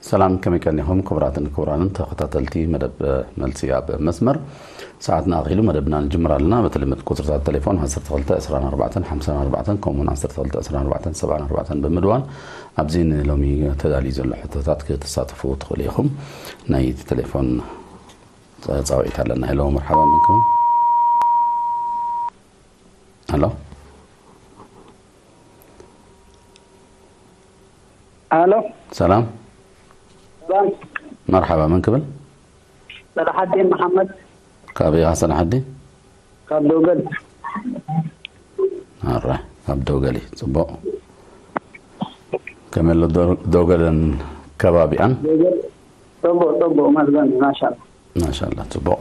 ሰላም፣ ከመይ ቀኒኹም ክቡራትን ክቡራንን ተኸታተልቲ መደብ፣ እ፣ መልሲ ኣብ መስመር? ሰዓትና ኣኺሉ መደብና ንጅምር ኣለና። በቲ ልምድ ቁጽርታት ቴሌፎን ዓሰርተ ክልተ ዕስራን ኣርባዕተን ሓምሳን ኣርባዕተን ከምኡውን ዓሰርተ ክልተ ዕስራን ኣርባዕተን ሰብዓን ኣርባዕተን ብምድዋል ኣብዚ ንሎሚ ተዳልዩ ዘሎ ሕቶታት ክትሳተፉ ትኽእሉ ኢኹም። ናይ ቴሌፎን ጻ-፣ ጻውዒት ኣለና። ሄሎ፣ መርሓባ፣ መን ክብል? ሄሎ። ሄሎ። ሰላም። ሰላም። መርሓባ፣ መን ክብል? ሰላሓዲን መሓመድ። ካበይ ኢኻ ሰላሓዲን? ካብ ዶገል። ኣረ፣ ካብ ዶገል እዩ። ጽቡቕ። ከመይ ኣሎ ዶ-፣ ዶገልን ከባቢኣን? ዶገል። ጽቡቕ፣ ጽቡቕ፣ መስገን፣ ማሻላ። ማሻላ፣ ጽቡቕ።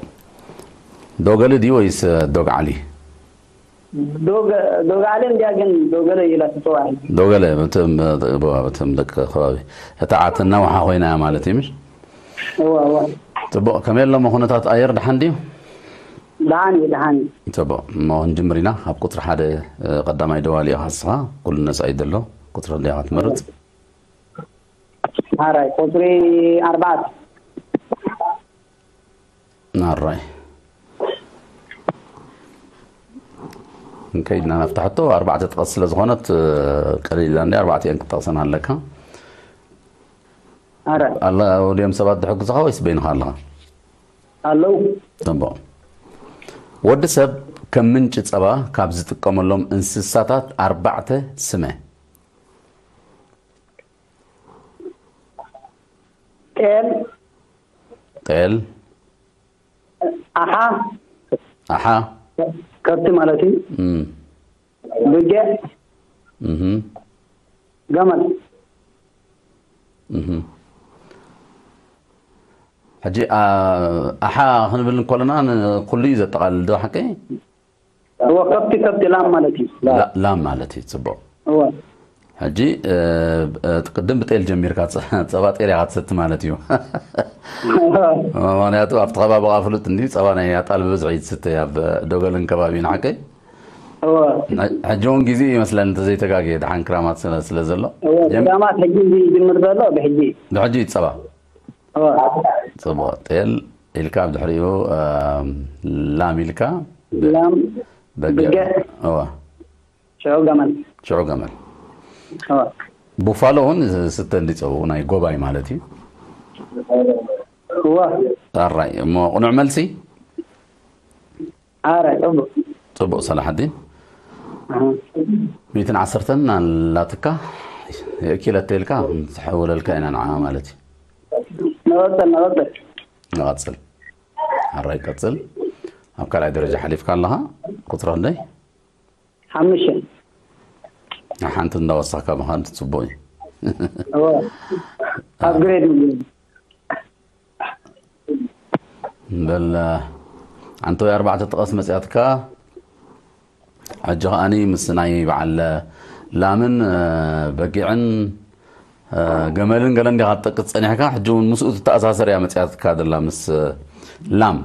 ዶገል ድዩ ወይስ ዶግ ዓሊ? ዶገ-፣ ዶግ ዓሊ እንድያ፣ ግን ዶገለ ኢላ ትጽዋዕ። ዶገለ፣ በቶም፣ በቶም ደቂ ከባቢ። እታ ዓተና ውሓ ኮይና እያ ማለት እዩ፣ ምሽ? እዋ፣ እዋ። ጽቡቕ። ከመይ ኣሎ ኩነታት ኣየር፣ ደሓን ድዩ? ደሓን እዩ፣ ደሓን እዩ። ጽቡቕ። እሞ ክንጅምር ኢና። ኣብ ቁጽሪ ሓደ፣ እ፣ ቀዳማይ ደዋሊ ኢኻ ንስኻ። ኩሉ ነጻ እዩ ዘሎ። ቁጽሪ ክንደይ ኢኻ ትመርጽ? ሓራይ፣ ቁጽሪ ኣርባዕተ። ኣራይ። እንከይድና ናብታ ሕቶ፣ ኣርባዕተ ጥቐስ ስለ ዝኾነት፣ እ፣ ቀሊል ኢላ እንድያ፣ ኣርባዕቲኣን ክትጠቕሰን ኣለካ። ኣረ። ኣላ፣ ወዲኦም ሰባት ዝሕግዙኻ ወይስ በይንኻ ኣለኻ? ኣለዉ። ጽቡቕ። ወዲ ሰብ ከም ምንጪ ጸባ ካብ ዝጥቀመሎም እንስሳታት ኣርባዕተ ስመ። ጤል። ጤል። ኣሓ። ኣሓ። ከብቲ ማለት እዩ። እም። ብጊዕ። እህ። ገመል። እህ። ሕጂ፣ ኣ-፣ ኣሓ ክንብል እንከለና ንኩሉ እዩ ዘጠቓልል ዶ፣ ሓቀይ? እወ፣ ከብቲ፣ ከብቲ፣ ላም ማለት እዩ። ላ-፣ ላ-፣ ላም ማለት እዩ። ጽቡቕ። እወ። ሕጂ፣ እ፣ እ፣ ቅድም ብጤል ጀሚርካ፣ ጸ-፣ ጸባ ጤል ኢኻ ትሰቲ ማለት እዩ። ምኽንያቱ ኣብቲ ከባቢ ኸኣ ፍሉጥ እንድዩ፣ ጸባ ናይ ኣጣል ብብዝሒ እዩ ዝስተ ኣብ ዶገልን ከባቢን፣ ሓቀይ? እወ። ሕ-፣ ሕጂ እውን ግዜ ይመስለኒ እንተዘይተጋግየ፣ ደሓን ክራማት ስለ፣ ስለ ዘሎ። እወ፣ የም-፣ ክራማት ሕጂ እንድዩ ይጅምር ዘሎ፣ ብሕጂ። ብሕጂ እዩ ጸባ። እወ። ጽቡቕ። ጤል ኢልካ፣ ብድሕሪኡ፣ እ፣ ላም ኢልካ፣ ብ-፣ ላም፣ በጊዕ። በጊዕ። እወ። ሽዑ ገመል። ሽዑ ገመል። እወ። ቡፋሎ እውን ዝስተ እንዲ ጸብኡ ናይ ጎባይ ማለት እዩ። እወ። ኣራይ፣ እሞ ቅኑዕ መልሲ? ኣራይ፣ ጽቡቕ። ጽቡቕ፣ ሰላሓዲን። ኣሃ። ሚእትን ዓሰርተን ኣላትካ፣ የእኪለተ ኢልካ፣ ንሕውለልካ ኢና ንዓ ማለት እዩ። ንቐጽል፣ ንቐጽል። ንቐጽል። ኣራይ፣ ቀጽል። ኣብ ካልኣይ ደረጃ ሓሊፍካ ኣለኻ። ቁጽሪ ክንደይ? ሓሙሽተ። ሓንቲ እንዳወሰኽካ ምዃን ጽቡቕ እዩ። እወ። ኣብ ግሬድ እዩ። በል፣ ኣንቶይ ኣርባዕተ ጥቐስ መጽያትካ፣ ሕጂ ከኣኒ ምስ ናይ በዓል ላምን፣ እ፣ በጊዕን፣ እ፣ ገመልን ገለ እንዲኻ ትጠቅስ ጸኒሕካ፣ ሕጂ እውን ምስኡ ትተኣሳሰር እያ መጽያትካ ዘላ ምስ ላም።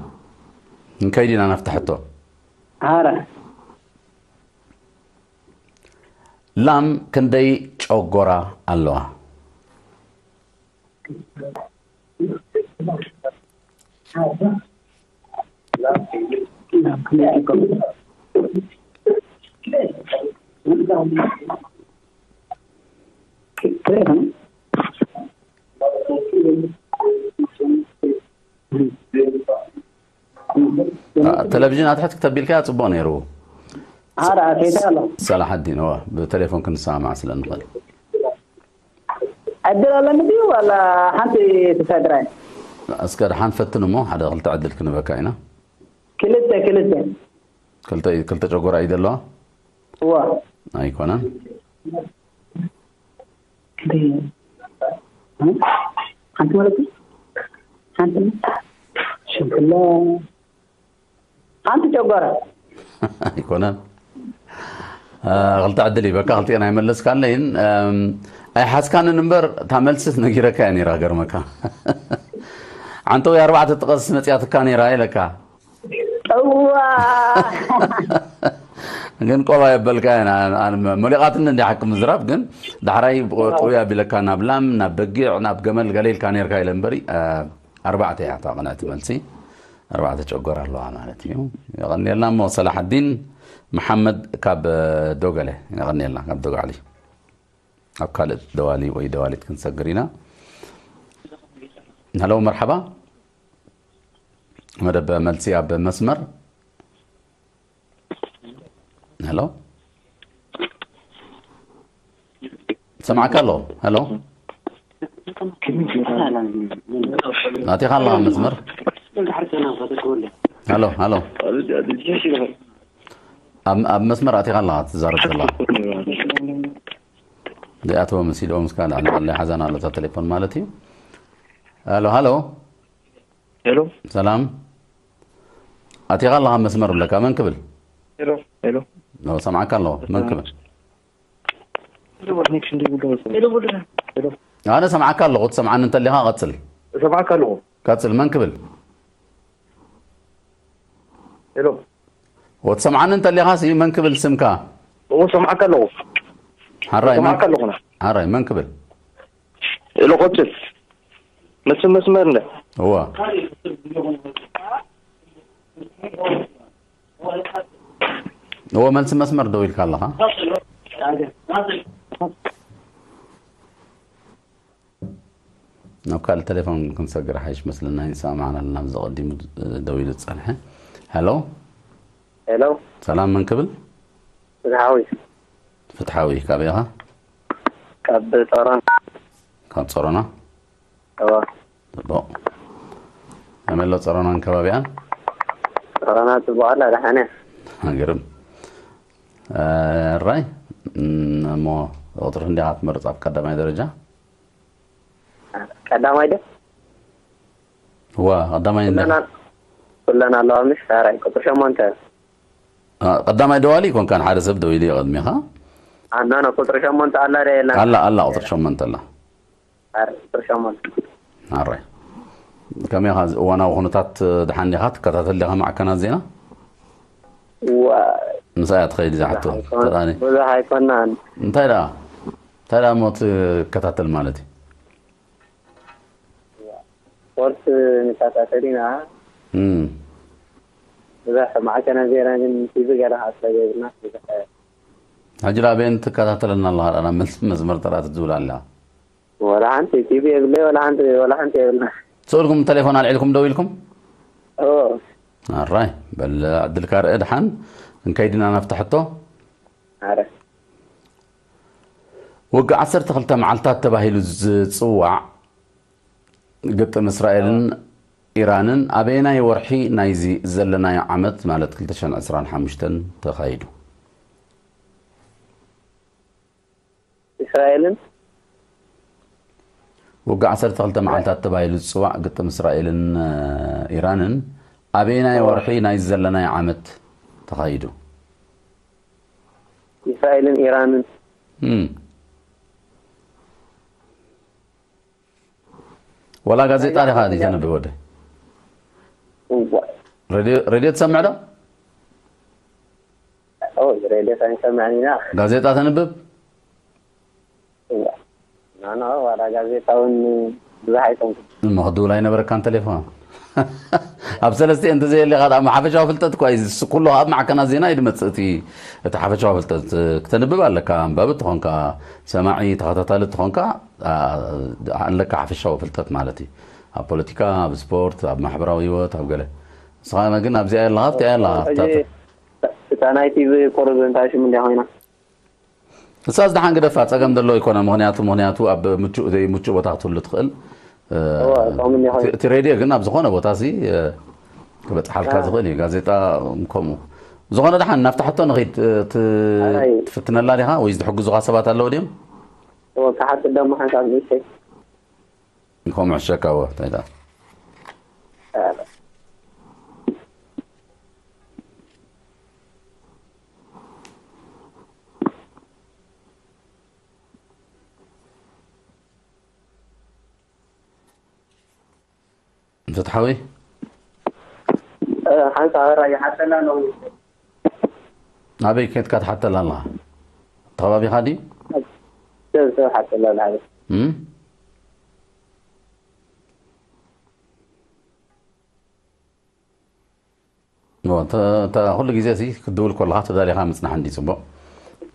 ንከይድ ኢና ናብቲ ሕቶ። ኣረ። ላም ክንደይ ጨጎራ ኣለዋ? ቴሌቪዥን ኣትሕት ክተቢልካ ጽቡቕ ነይሩ። ኣረ፣ ኣትሒተ ኣሎ። ሰላሐዲን፣ እወ፣ ብቴሌፎን ክንሰማማዕ ስለ ንኽእል። ዕድል ኣለኒ ድዩ ዋላ ሓንቲ ትሳይ ጥራይ? እስከ ደሓን ፈትን እሞ ሓደ ክልተ ዕድል ክንበካ ኢና። ክልተ፣ ክልተ። ክልተ፣ ክልተ ጨጎራ እዩ ዘለዋ? እዋ። ኣይኮነን። ክልተ፣ እ? ሓንቲ ማለት እዩ? ሓንቲ ሽንኩላ ሓንቲ ጨጓራ። ኣይኮነን። አ፣ ክልተ ዕድል ይበካ፣ ክልቲኤን ኣይመለስካለይን። እም፣ ኣይሓዝካንን እምበር፣ እታ መልስስ ነጊረካ እያ ነይራ፣ ገርመካ። ዓንተው ኣርባዕተ ጥቐስ መጽያትካ ነይራ ኢለካ። እዋ። ግን ቆባ የበልካ ኢና። መሊቓትኒ እንዲ ሓቂ ምዝራብ ግን ዳሕራይ ጥውይ ኣቢለካ ናብ ላም ናብ በጊዕ ናብ ገመል ገለ ኢልካ ነርካ ኢለ እምበሪ። ኣርባዕተ እያ እታ ቅንዕቲ መልሲ። ኣርባዕተ ጨጎር ኣለዋ ማለት እዩ። የቐንየልና። እሞ ሰላሐዲን መሓመድ ካብ ዶገለ። የቐንየልና። ካብ ዶጋዕሊ ኣብ ካልእ ደዋሊ ወይ ደዋሊት ክንሰግር ኢና። ሄሎ፣ መርሓባ። መደብ መልሲ ኣብ መስመር። ሄሎ፣ ሰማዕካ ኣሎ። ሄሎ፣ ኣቲኻ ኣለኻ መስመር። ሄሎ፣ ሄሎ፣ ኣብ ኣብ መስመር ኣቲኻ ኣለኻ ትዛረብ ዘለኻ። ዚኣተወ መሲልዎ ምስ ካልእ ኣለ ሓዛን ኣሎ እታ ቴሌፎን ማለት እዩ። ሄሎ፣ ሄሎ፣ ሄሎ፣ ሰላም። ኣቲኻ ኣለኻ መስመር ብለካ መን ክብል? ሄሎ፣ ሄሎ፣ ኖ፣ ሰምዓካ ኣለኹ። መን ክብል? ሄሎ፣ ኮኔክሽን ደይብሉ መሰለኝ። ሄሎ፣ ሄሎ፣ ኣነ ሰምዓካ ኣለኹ። ትሰምዓኒ እንተሊኻ ቀጽል። ሰምዓካ ኣለኹ። ቀጽል። መን ክብል? ሄሎ፣ ወትሰምዓኒ እንተሊኻ ሲ መን ክብል ስምካ? እዎ፣ ሰምዓካ ኣለኹ። ሓራይ፣ መን ሰምዓካ ኣለኹ። ሓራይ፣ መን ክብል? ሄሎ፣ ቀጽል። መስመር፣ መስመር እንደ እዋ። እዎ፣ መልሲ መስመር ደው ኢልካ ኣለኻ። ናብ ካልእ ቴሌፎን ክንሰግር ሓይሽ መስለና። ይንሰማማዕና ኣለና፣ ኣብዚ ቀዲሙ ደው ኢሉ ዝጸንሐ። ሄሎ። ሄሎ። ሰላም፣ መን ክብል? ፍትሓዊ። ፍትሓዊ፣ ካበይ ኢኻ? ካብ ጾሮና። ካብ ጾሮና? እዋ። ጽቡቕ። ከመይ ኣሎ ጸሮናን ከባቢኣን? ጾሮና ጽቡቕ ኣላ፣ ደሓን እያ። ግርም። እ፣ ራይ፣ እም፣ እሞ ቁጽሪ ክንደይ ኢኻ ትመርጽ ኣብ ቀዳማይ ደረጃ? ቀዳማይ ዶ? እዋ፣ ቀዳማይ እንደ ኩለን፣ ኩለን ኣለዋ፣ ምሽ? ራይ፣ ቁጽሪ ሸሞንተ። እ፣ ቀዳማይ ደዋሊ ይኮንካን፣ ሓደ ሰብ ደው ኢሉ እዩ ቅድሚኻ። ኣና፣ ኖ፣ ቁጽሪ ሸሞንተ ኣላ ዶ የላን? ኣላ፣ ኣላ፣ ቁጽሪ ሸሞንተ ኣላ። ኣረ፣ ቁጽሪ ሸሞንተ። ኣረ። ከመይ ኢኻ፣ እዚ እዋናዊ ኩነታት ደሓን ዲኻ? ትከታተል ዲኻ ማዕከናት ዜና? ዋ። ምሳይ እያ ትኸይድ እዛ ሕቶ። ብዙሕ ኣይኮን-፣ ተራኒ። ብዙሕ ኣይኮናን። እንታይ ደኣ? እንታይ ደኣ እሞ ትከታተል ማለት እዩ? ስፖርት ንከታተል ኢና። እም። ብዙሕ ማዕከናት ዜና ግን ቲቪ ገለ ከዓ ስለ ዘይብልና ብዙሕ ሕጂ ላበየን ትከታተለና ኣለኻ? ደኣ መስ-፣ መስመር ጥራት ትብል ኣለኻ? ወላ ሓንቲ ቲቪ የብለይ፣ ወላ ሓንቲ፣ ወላ ሓንቲ የብልና። ስእልኩም ቴሌፎን ኣልዒልኩም ደው ኢልኩም? ኦ። ኣራይ፣ በል ዕድልካ ርአ ድሓን። እንከይድና ናብቲ ሕቶ። ኣረ። ውግእ ዓሰርተ ክልተ መዓልታት ተባሂሉ ዝጽዋዕ ግጥም እስራኤልን ኢራንን ኣበየናይ ወርሒ ናይዚ ዘለናዮ ዓመት ማለት ክልተ ሽሕን ዕስራን ሓሙሽተን ተኻይዱ? እስራኤልን ውግእ ዓሰርተ ክልተ መዓልታት ተባሂሉ ዝጽዋዕ ግጥም እስራኤልን፣ እ፣ ኢራንን ኣበየናይ ኦ። ወርሒ ናይ ዘለናይ ዓመት ተኻይዱ? እስራኤልን ኢራንን። እም። ወላ ጋዜጣ ዲኻ ተንብብ ወደ? እዋ። ሬድዮ፣ ሬድዮ ትሰምዕ ዶ? ኦ፣ ሬድዮ ኣይንሰምዕን ኢና። ጋዜጣ ተንብብ? እዋ። ኖ፣ ኖ፣ ዋላ ጋዜጣ እውን ብዙሕ ኣይሰምኩን። እሞ ክድውል ኣይነበረካን ቴሌፎን? ኣብ ሰለስቲኤን እንተዘየሊኻ ደኣ፣ ሓፈሻዊ ፍልጠት እኳ እዩ። ኩሉ ኣብ ማዕከናት ዜና እዩ ዝመጽእ። እቲ፣ እቲ ሓፈሻዊ ፍልጠት ክተንብብ ኣለካ። ኣንባቢ ትኾንካ፣ ሰማዒ፣ ተኸታታሊ ትኾንካ፣ ኣ-፣ ኣለካ ሓፈሻዊ ፍልጠት ማለት እዩ። ኣብ ፖለቲካ፣ ኣብ ስፖርት፣ ኣብ ማሕበራዊ ህይወት፣ ኣብ ገለ። ንስኻ ግን ኣብዚኣ የለኻ፣ ኣብቲኣ የለኻ። ሕጂ እታ፣ እታ ናይ ቲቪ ቁሩብ እንታይ ሽም እንድያ ኮይና? እሳ ዝደሓን ግደፋ፣ ጸገም ዘለዎ ኣይኮነ። ምኽንያቱ፣ ምኽንያቱ ኣብ ምቹእ ዘይምቹእ ቦታ ክትህሉ ትኽእል። እ፣ እዋ፣ ከምኡ እንዲያ እቲ፣ ኮይኑ። እቲ ሬድዮ ግን ኣብ ዝኾነ ቦታ ሲ፣ እ፣ ክበጽሓልካ አ። ዝኽእል እዩ። ጋዜጣ ከምኡ። ዝኾነ ደሓን ናብታ ሕቶ ንኺድ፣ እ፣ ት-፣ ኣይ። ትፍትነላ ዲኻ ወይስ ዝሕግዙኻ ሰባት ኣለዉ ድዮም? እወ፣ ክሓትት ደሞ ሓንሳብ ንእሽተይ። ከምኡ ሕሸካ እወ፣ እንታይ ደኣ? ኣረ። ፍትሓዊ? እ፣ ሓንሳብ ኣበራ ይሓተና ነው። ኣበይ ከድካ ትሓተላ ኣለኻ? እቲ ከባቢኻ ድዩ? ሰብ ሰብ ሓተላ ኣለሓደ እም? እዎ፣ እንተ- እንተ- ኩሉ ግዜ ሲ ክትድውል ከለኻ ተዳሊኻ ምፅናሕ እንዲ ፅቡቕ።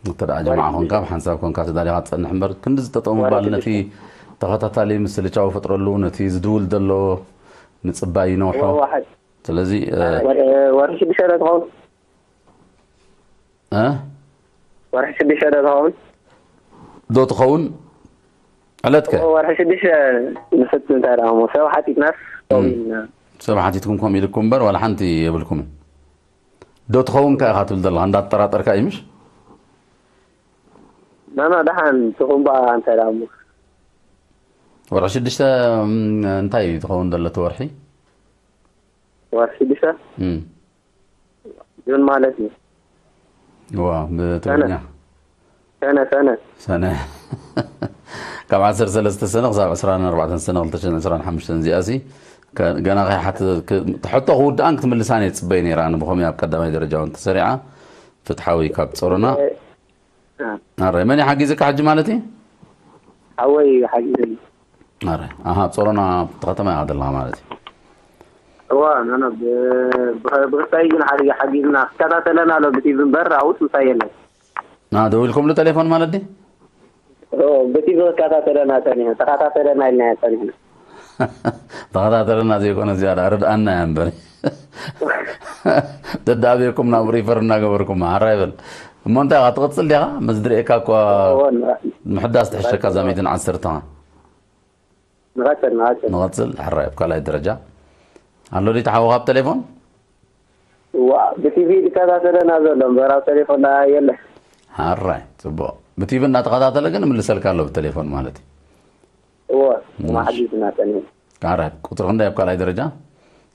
እንተ ደኣ ጅምዓ ኮንካ ብሓንሳብ ኮንካ ተዳሊኻ ትፀንሕ እምበር ክንዲ ዝጠጠው ምባል ነቲ ተኸታታሊ ምስልቻው ፈጥረሉ፣ ነቲ ዝድውል ዘሎ ምፅባይ ይነውሖ። ዋሓድ ስለዚ እ፣ ወርሒ ሽዱሽተ ዶ ትኸውን? እ? ወርሒ ሽዱሽተ ዶ ትኸውን? ዶ ትኸውን ዕለትከ? ወርሒ ሽዱሽተ ንፍት እንታይ ደኣ እሞ ሰብ ሓቲትናስ ከምኡ ኢልና። ሰብ ሓቲትኩም ከምኡ ኢልኩም እምበር ዋላ ሓንቲ የብልኩምን። ዶ ትኸውን ከ ኢኻ ትብል ዘለኻ እንዳተጠራጠርካ እዩ ምሽ? ናና ደሓን ትኹን በኣ እንታይ ደኣ እሞ ወርሒ ሽዱሽተ እም፣ እንታይ እዩ ትኸውን ዘሎ እቲ ወርሒ? ወርሒ ሽዱሽተ እም፣ ጁን ማለት እዩ። ዋ ብትግርኛ ሰነ ሰነ ሰነ ካብ ዓሰርተ ሰለስተ ሰነ ክሳብ ዕስራን ኣርባዕተን ሰነ ክልተ ሽሕን ዕስራን ሓሙሽተን እዚኣ ሲ ከ- ገና ከይሓት ክ- ትሕቶ ክውድኣን ክትምልሳን እየ ዝፅበይ ነይረ ኣነ ብኸምኡ ኣብ ቀዳማይ ደረጃ እውን ተሰሪዓ ፍትሓዊ ካብ ፀሮና ኣረ መን ይሓጊዝካ ሕጂ ማለት እዩ ሓወይ ሓጊዘኒ። ኣረ ኣሃ ኣብ ፀሮና ኣብቲ ከተማ ኢኻ ዘለኻ ማለት እዩ እዋ ናና ብክስታይ ግን ሓ- ሓጊዝና ክከታተለና ኣሎ ብቲቪ እምበር ኣብኡስ ምሳይ የለን። ና ደው ኢልኩምሉ ቴሌፎን ማለት ድዩ ብቲቪ ክከታተለና ጸኒሑ ተኸታተለና ኢልና ጸኒሕና። ተኸታተለና ዘይኮነ ዝያዳ ርድኣና እያ እምበር ደዳቤኩም ናብ ሪፈር እናገበርኩም ሓራ ይበል እሞ እንታይ ኢኻ ትቕፅል ዲኻ መዝድርእካ እኳ እወን ምሕዳስ ትሕሸካ እዛ ሚእትን ዓሰርተኻ ንቐጽል ንቐጽል ንቐፅል ሕራይ ኣብ ካልኣይ ደረጃ ኣሎ ድዩ ተሓወኻ ኣብ ቴሌፎን ዋ ብቲቪ ዝከታተለና ዘሎ እምበር ኣብ ቴሌፎን የለ። ሓራይ ፅቡቕ ብቲቪ እናተኸታተለ ግን ምልሰልካ ኣሎ ብቴሌፎን ማለት እዩ እወ ማዕዲትና ጸኒሑ ኣረ ቁፅሪ ክንደይ ኣብ ካልኣይ ደረጃ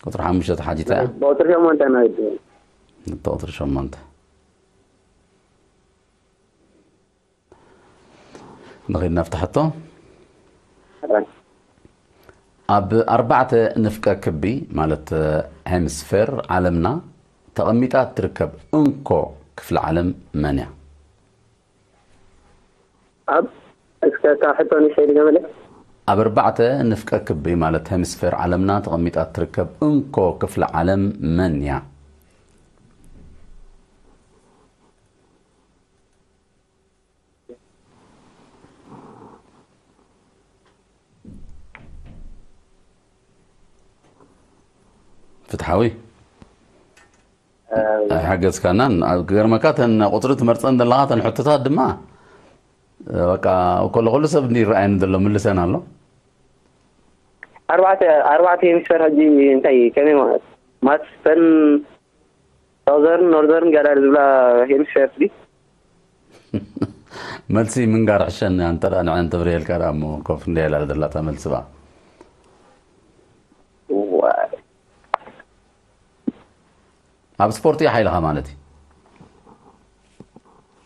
ቁፅሪ ሓሙሽተ ተሓቲታ እያ ብቁፅሪ ሸሞንተ ንወዲ ቁፅሪ ሸሞንተ ንኸይድ ናብቲ ሕቶ ኣብ ኣርባዕተ ንፍቀ ክቢ ማለት ሄምስፌር ዓለምና ተቐሚጣ ትርከብ እንኮ ክፍለ ዓለም መን እያ? ኣብ እስከ ካብ ሕቶ ንሸይ ድገመለ ኣብ ኣርባዕተ ንፍቀ ክቢ ማለት ሄምስፌር ዓለምና ተቐሚጣ ትርከብ እንኮ ክፍለ ዓለም መን እያ? ፍትሓዊ ኣይሓገዝካናን ኣብ ገርመካ ተን ቁፅሪ ትመርፀን ዘለኻ ተን ሕቶታት ድማ በቃ ከሎ ኩሉ ሰብ እንዲ ይረኣየኒ ዘሎ ምልሰን ኣሎ ኣርባዕተ ኣርባዕተ ሄሚስፌር ሕጂ እንታይ ከመይ ማለት ማስተን ሳውዘርን ኖርዘርን ገዳር ዝብላ ሄሚስፌር ዲ መልሲ ምንጋር ሕሸን እንተ ንዐን ተብርየልካ ዳ እሞ ኮፍ እንደ ያላል ዘላታ መልሲ ባ ኣብ ስፖርት እዩ ሓይልኻ ማለት እዩ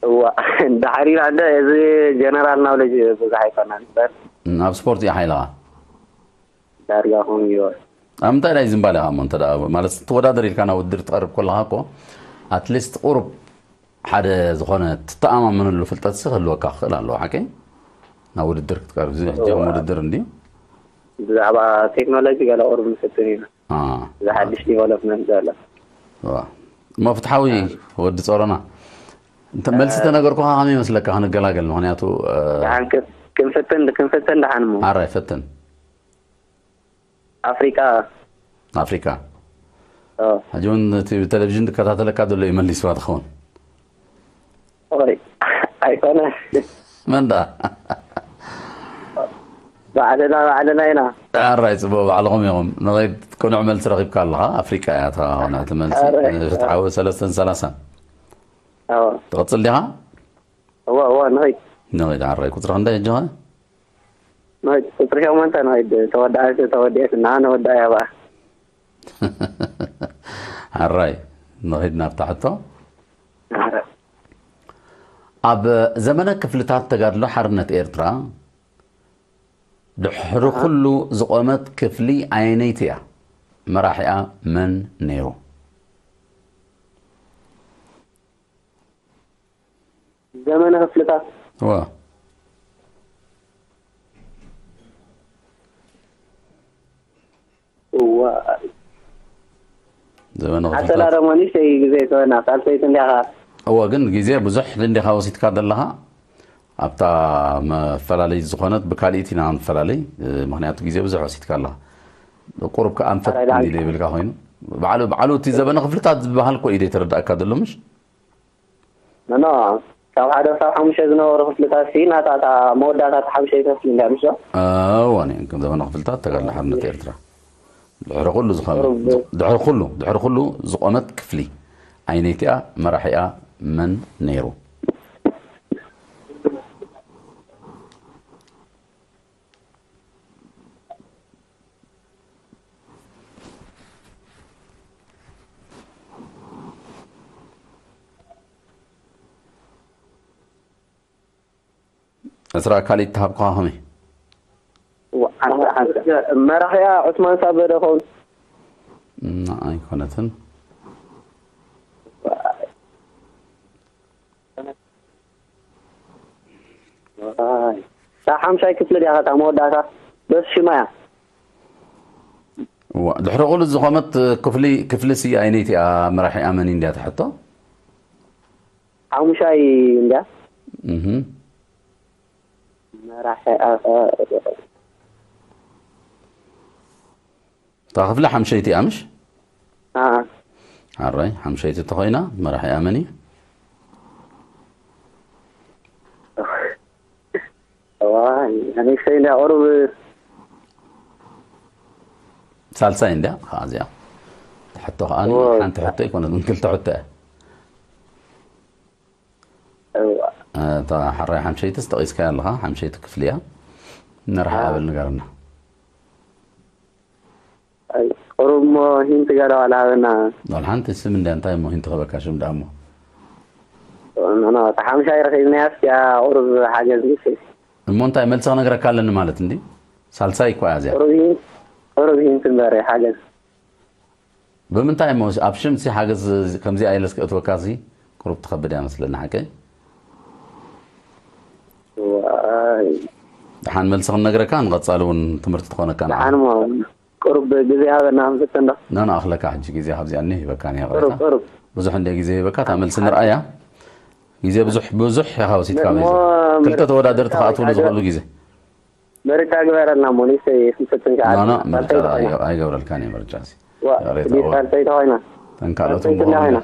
እዋ ዳሕሪና እንደ እዚ ጀነራል ናውለጅ ብዙሕ ኣይኮናን በር ኣብ ስፖርት እዩ ሓይልኻ ዳርጋ ኹም ይወ ኣብ ምንታይ ናይ ዝምባል ኢኻ እሞ እንተ ማለት ትወዳደር ኢልካ ናብ ውድድር ትቐርብ ከለኻ እኮ ኣትሊስት ቁሩብ ሓደ ዝኾነ ትተኣማመነሉ ፍልጠት ሲ ክህልወካ ክኽእል ኣለዎ ሓቂ ናብ ውድድር ክትቀርብ እዚ ሕጂ ከም ውድድር እንድዩ ብዛዕባ ቴክኖሎጂ ገለ ቁሩብ ንፍትን ኢና ዝሓድሽ ዲቨሎፕመንት ዘሎ እሞ ፍትሓዊ ወዲ ፀሮና እንተ መልሲ ተነገርኩኻ ከመይ ይመስለካ ክንገላገል ምክንያቱ ክንፍትን ክንፍትን ደሓን ሞ ሓራይ ፈትን ኣፍሪቃ ኣፍሪካ ሕጂ እውን እቲ ብቴሌቪዥን ዝከታተለካ ዘሎ እዩ መሊስዋ ትኸውን ኣይኮነ መን ደኣ ባዕልና ባዕልና ኢና ኣራይ ፅቡቅ ባዕልኹም ኢኹም ንኸይድ ቅኑዕ መልሲ ረኪብካ ኣለኻ ኣፍሪቃ እያ ተኻኾነ እቲ መልሲ ፍትሓዊ ሰለስተን ሰላሳን ትቕፅል ዲኻ እዋ እዋ ንኸይድ ንኸይድ ዓራይ ቁፅሪ ክንደይ ሕጂ ኸ ንኸይድ ቁፅሪ ሸሞንተ ንኸይድ ተወዳኣት ተወዲአት እና ነወዳ ያባ ዓራይ ንኸይድ ናብታ ሕቶ ኣብ ዘመነ ክፍልታት ተጋድሎ ሓርነት ኤርትራ ድሕሪ ኩሉ ዝቆመት ክፍሊ ኣየነይቲ እያ? መራሒኣ መን ነይሩ? ዘመነ ክፍልታት። እዋ እዋ ዘመነ ሓሰላ ክፍልታት ደሞ ንእሽተይ ግዜ ትበና ሳልሰይቲ እንዲኻ። እወ ግን ግዜ ብዙሕ እንዲኻ ወሲድካ ዘለኻ ኣብታ መፈላለይ ዝኾነት ብካልኢት ኢና ንፈላለይ። ምክንያቱ ግዜ ብዙሕ ወሲድካ ኣለኻ። ቁሩብ ከኣ ኣንፈት ኣራይ ደኣ እንዲ ዘይብልካ ኮይኑ ባዕሉ ባዕሉ እቲ ዘበነ ክፍልታት ዝበሃል እኮ እዩ ዘይተረዳእካ ዘሎ ምሽ? ኖ ካብ ሓደ ክሳብ ሓሙሽተ ዝነበሩ ክፍልታት ሲ ናታ እታ መወዳእታ እታ ሓሙሽተ ክፍሊ እንዳ ምሽ? እወ እኔ ከም ዘበነ ክፍልታት ተጋድሎ ሓርነት ኤርትራ ድሕሪ ኩሉ ዝኾነ ድሕሪ ኩሉ ድሕሪ ኩሉ ዝቆመት ክፍሊ ኣይነይቲኣ መራሒኣ መን ነይሩ? ዕስራ ካልኢት ተሃብኩኻ ከመይ? መራሒያ ዑስማን ሳበደ ኸውን። እና ኣይኮነትን። እታ ሓምሻይ ክፍሊ ድያ ከታ መወዳእታ በስ ሽማ እያ። እዋ ድሕሪ ኩሉ ዝኾመት ክፍሊ ክፍሊ ሲ ኣይነይቲ እያ መራሒኣ መን እንድያ ትሕቶ? ሓሙሻይ እንድያ እህ መራሒኣ እታ ክፍሊ ሓምሸይቲ እያ ምሽ? አ ሓራይ ሓምሸይቲ ተኾይና መራሒኣ መን እዩ? ዋይ ኣነስተይ እንድያ ቁሩብ ሳልሳይ እንድያ ከዓ እዚኣ ሕቶ ከዓ ሓንቲ ሕቶ ይኮነት ምን ክልተ ሕቶ እያ እታ ሓራይ ሓምሸይትስ ጠቂስካያ ኣለኻ ሓምሸይቲ ክፍሊ እያ ነርሓ ኣበል ንገርና ቁሩብ ሞ ሂንት ገለ ዋላ ሃበና ዋል ሓንቲ ስም እንድያ እንታይ ሞ ሂንት ክበካ ሽም ደኣ ሞ ኖ እታ ሓምሻይ ረኺብናያ እስኪያ ቁሩብ ሓገዝ ንስ እሞ እንታይ መልሲ ክነግረካ ኣለኒ ማለት እንዲ ሳልሳይ እኮ እያ እዚያ ቁሩብ ሂንት ቁሩብ ሂንት እምበር ሓገዝ ብምንታይ እሞ ኣብ ሽም ሲ ሓገዝ ከምዚኣ ኢለስ ከእትወካ ሲ ቁሩብ ትኸብድ እያ መስለኒ ሓቀይ ዋይ ደሓን መልሲ ክንነግረካ ንቐጻሊ እውን ትምህርቲ ትኾነካ ንዓ ደሓን ሞ ቁሩብ ግዜ ሃበና ክንፍትን ዶ ና ንኣኽለካ ሕጂ ግዜ ካብዚኣ እኒ ሂበካ እያ ቁሩብ ይቕሬታ ቁሩብ ብዙሕ እንደ ግዜ ሂበካ እታ መልሲ ንርኣያ ግዜ ብዙሕ ብዙሕ ኢኻ ወሲድካ ሞ በይዛ ክልተ ተወዳደርቲ ክኣትውሉ ዝኽእሉ ግዜ ምርጫ ግበረልና ሞ ንእሽተይ ክንፍትን ከዓ ኖ ኖ ሳልሰይቲ ምርጫ ኮይና ኣይገ- ኣይገብረልካን እየ ምርጫ ሲ ዋ ይቕሬታ ድዩ እወ። ሳልሰይቲ ኮይና ተን ካልኦት ሳልሰይቲ እሞ ኮይና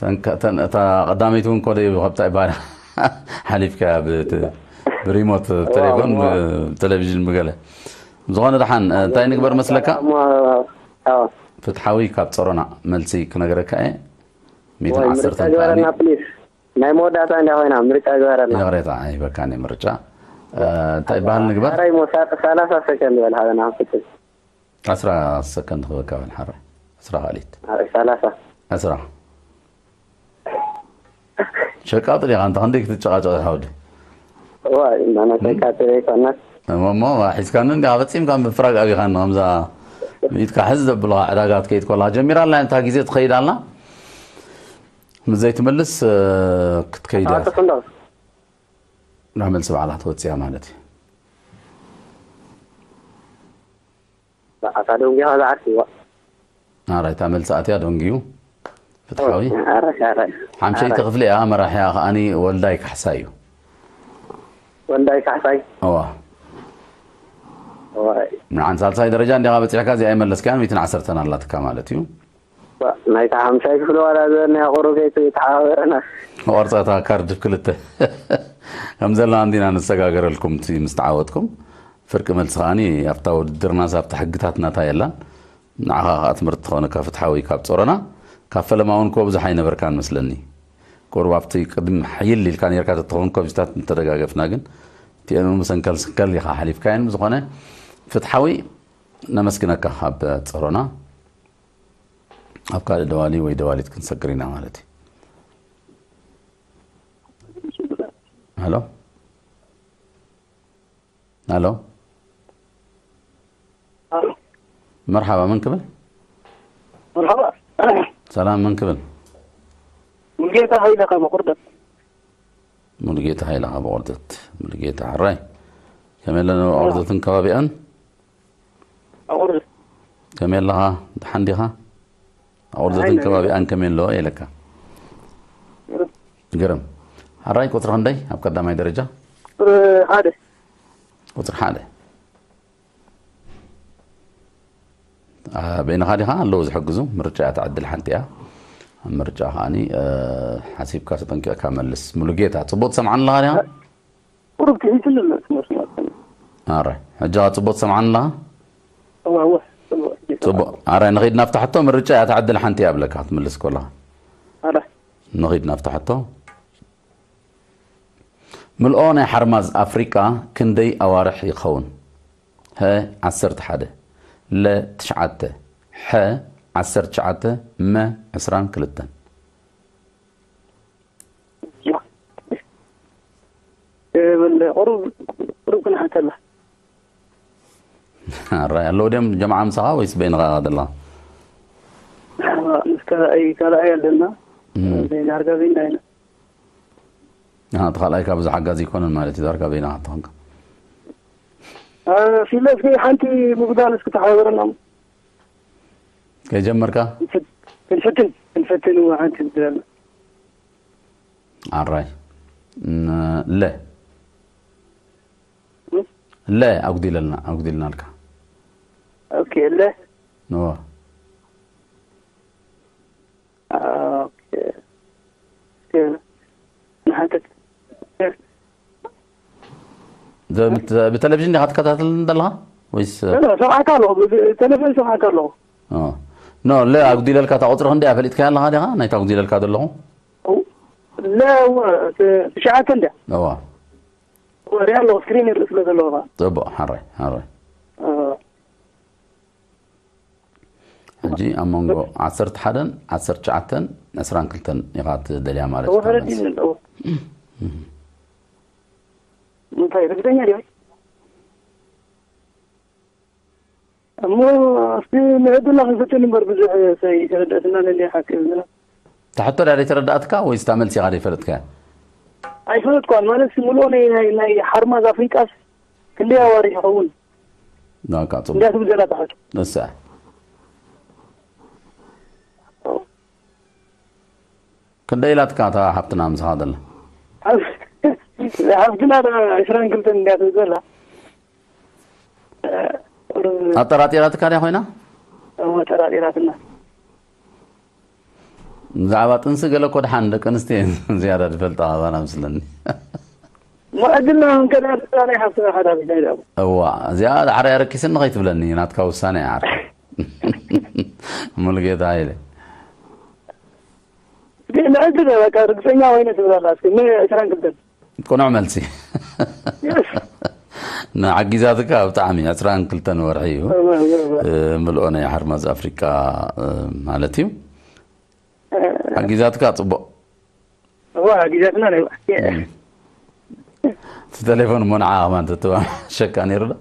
ተን- ተን- እታ ቀዳመይቲ እውን ኮደ ይብሉ ካብታ ይባላ ሓሊፍካ ብሪሞት ቴሌፎን እሞ- ብቴሌቪዥን ብገለ ዝኾነ ደሓን እንታይ ንግበር መስለካ እሞ ኣዎ ፍትሓዊ ካብ ፀሮና መልሲ ክነገረካ እየ ሚትን ወይ ምርጫ ዓሰርተን ግበረና ከኣኒ ፕሊስ ናይ መወዳእታ እንዳ ኮይና ምርጫ ግበረና ይቕሬታ ኣይበካን እየ ምርጫ እንታይ ይበሃል ንግበር ሓራይ ሞ ሳ- ሰላሳ ሰከንድ በል ሃበና ፍትን ዓስራ ሰከንድ ክበካ በል ሓራይ ዕስራ ካልኢት ሓራይ ሰላሳ ዕስራ ሸቃጥ ዲኻ እንተ ክንደይ ክትጨቃጨቕ ኢኻ ወዲ ዋይ እናነሰካ ትበይ ኮናት እሞ እሞ ሒዝካኒ እንዲኻ ፈጺምካ ምፍራግ ኣቢኻኒ ከምዛ ብኢድካ ሕዝ ዘብልኻ ዕዳጋ ትከይድ ኮላ ጀሚራ ኣላ እንታ ግዜ ትኸይድ ኣላ ምስ ዘይትምልስ እ፣ ክትከይድ እያ ኣጥፍ እንዶ ናብ መልሲ ባዕላ ክትወፅእ እያ ማለት እዩ ብዓታ ደንጊኻ ዝዓርኪዋ ናራይ እታ መልሲ ኣትያ ደንግዩ ፍትሓዊ ኣረ ኣረ ሓምሸይቲ ክፍሊ እያ መራሕያ ከዓኒ ወልዳይ ካሕሳ እዩ ወልዳይ ካሕሳይ እዋ ዋይ ንዓን ሳልሳይ ደረጃ እንዲኻ በፂሕካ እዚኣ ይመለስካያን ሚትን ዓሰርተን ኣላትካ ማለት እዩ ናይታ ሓምሻይ ክፍሊ ዋላ ዘበና ቁሩብ ከይተሓባበረና ቆርፀታ ካርድ ክልተ ከም ዘለና እንዲና ንሰጋገረልኩም እቲ ምስ ተዓወትኩም ፍርቂ መልሲ ከዓኒ ኣብታ ውድድርና ኣብታ ሕግታት ናታ የላን ንዓኻ ከዓ ትምህርቲ ትኾነካ ፍትሓዊ ካብ ፆረና ካብ ፈለማ እውን ኮ ብዙሕ ኣይነበርካን መስለኒ ቁሩብ ኣብቲ ቅድም ሓይል ኢልካ ነርካ ተትኸውን ኮብዚታት እንተደጋገፍና ግን እቲአን እውን ብሰንከል ስንከል ኢኻ ሓሊፍካየን ብዝኾነ ፍትሓዊ ነመስግነካ ኣብ ፀሮና ኣብ ካልእ ደዋሊ ወይ ደዋሊት ክንሰግር ኢና ማለት እዩ ሄሎ ሄሎ መርሓባ መን ክብል መርሓባ ሰላም መን ክብል ሙልጌታ ሃይለ ካብ መቁርደት ሙሉጌታ ሃይለ ካብ ኦርደት። ሙሉጌታ፣ ሕራይ። ከመይ ኣለና? ኦርደትን ከባቢኣን? ከመይ ኣለኻ? ደሓን ዲኻ? ኦርደትን ከባቢኣን ከመይ ኣለዎ ኢለካ። ግርም። ሕራይ፣ ቁጽሪ ክንደይ ኣብ ቀዳማይ ደረጃ? ቁጽሪ ሓደ። ቁጽሪ ሓደ። በይንኻ ዲኻ? ኣለዉ ዝሕግዙ። ምርጫ እያ፣ ትዕድል ሓንቲ እያ። ምርጫ ከዓኒ፣ እ፣ ሓሲብካ ተጠንቂቕካ መልስ። ሙሉጌታ፣ ጽቡቕ ትሰምዓኒ ኣለኻ ዲኻ? ቁሩብ ትሒትሉ ኣሎ እቲ መስመር። ኣረ፣ ሕጂ ኸ ጽቡቕ ትሰምዓኒ ኣለኻ? እዋ፣ እዋ፣ ጽቡቕ። ጽቡቕ። ኣረ፣ ንኺድ ናብታ ሕቶ። ምርጫ እያ፣ ትዕድል ሓንቲ እያ ብለካ ክትምልስ ከለኻ። ኣረ። ንኺድ ናብታ ሕቶ። ምልኦ ናይ ሓርማዝ ኣፍሪቃ ክንደይ ኣዋርሕ ይኸውን? ሀ፣ ዓሰርተ ሓደ፣ ለ፣ ትሽዓተ፣ ሐ፣ ዓሰርተ ትሽዓተ፣ መ፣ ዕስራን ክልተን። ቁሩብ፣ ቁሩብ ክንሓተላ። ኣራይ፣ ኣለዉ ድዮም ጀምዓ ምሳኻ ወይስ በይንኻ ኢኻ ዘለኻ? ምስ ካልኣይ፣ ካልኣይ ኣለና። እም። ዳርጋ በይና ኢና። ኣሃ፣ እቲ ካልኣይካ ብዙሕ ሓጋዚ ኣይኮነን ማለት እዩ፣ ዳርጋ በይንኻ ተኾንካ። አ፣ ፊለ እስኪ ሓንቲ ምጉዳል እስኪ ተሓባበረና። ከይጀመርካ? ክንፈት-፣ ክንፈትን፣ ክንፈትን እዋ ሓንቲ ትደል። ኣራይ። ን-፣ ለ። እም? ለ፣ ኣጉዲለልና፣ ኣጉዲልናልካ። ኦኬ፣ ለ። እዋ። ኦኬ። ኦኬ። ንሓተት። ደ-፣ ብት-፣ ብቴሌቪዥን ዲኻ ትከታተል ዘለኻ ወይስ? ኖ፣ ኖ፣ ሰምዓካ ኣለኹ። ብ-፣ ብ-፣ ቴሌቪዥን ሰምዓካ ኣለኹ። ኦ። ኖ፣ ለ ኣጉዲለልካ፣ እታ ቁጽሪ ክንደይ እያ ፈሊጥካያ ኣለኻ ዲኻ? ናይታ ኣጉዲለልካ ዘለኹ? ለ፣ እወ፣ ት-፣ ትሽዓተ እንድያ። እዋ። እወ፣ ሪኣ ኣለኹ፣ ስክሪን ይርኢ ስለ ዘለኹ ኸዓ። ጽቡቕ፣ ሓራይ፣ ሓራይ። እወ። ሕጂ ኣብ መንጎ ዓሰርተ ሓደን ዓሰርተ ትሽዓተን ዕስራን ክልተን ኢኻ ትደልያ ማለት እዩ። እወ፣ ተመልሲ። ፈረዲኒ ኣለዎ። እህ። እንታይ፣ ርግጸኛ ዲኻ? እሞ፣ እስቲ ንዕድልና ክንፈትን እምበር፣ ብዙሕ ሰይ ተረድአትና ነኒ ሓቂ ዝብልና። እታ ሕቶ ድያ ዘይተረድኣትካ ወይስ እታ መልሲ ኢኻ ዘይፈለጥካያ? ኣይፈለጥኳን፣ ማለት፣ ምልኦ ናይ፣ ናይ፣ ናይ ሓርማዝ ኣፍሪቃስ ክንደይ ኣዋርሕ ይኸውን? ዳካ፣ ጽቡቕ። እንድያ ትብል ዘላ እታ ሕቶ። እሳ። ክንደይ ኢላትካ እታ ሓፍትና ምሳኻ ዘላ? ሓፍ-፣ ሓፍትና ዶ ዕስራን ክልተን እንድያ ትብል ዘላ? እ፣ ኣጠራጢራትካ ድያ ኮይና? እወ፣ ኣጠራጢራትና። ብዛዕባ ጥንሲ ገለ እኮ ደሓን ደቂ ኣንስትዮ እየን ዝያዳ ዝፈልጣ ኣባና ምስለኒ። መዐድልና እንከዳ ናይ ሓፍትና ሓዳር ናይ ዳቦ። እዋ፣ እዚኣ ዳዕረ ኣረኪስኒ ከይትብለኒ፣ ናትካ ውሳነ እያ ዓርኪ። ሙሉጌታ ሃይለ። ግን ንዕድል በቃ ርግጸኛ ኮይነ ትብል ኣላ። እስኪ ምን ዕስራን ክልተን? ቅኑዕ መልሲ። የስ። ንዓጊዛትካ ብጣዕሚ ዕስራን ክልተን ወርሒ እዩ። እወ፣ እወ፣ እወ። እ፣ ምልኦ ናይ ሓርማዝ ኣፍሪቃ፣ እ፣ ማለት እዩ። እ። ዓጊዛትካ ጽቡቕ። እወ፣ ዓጊዛትና ናይ እም። እቲ ቴሌፎን እሞ ንዓ ከማን ተተባሸካ ነይሩ ዶ?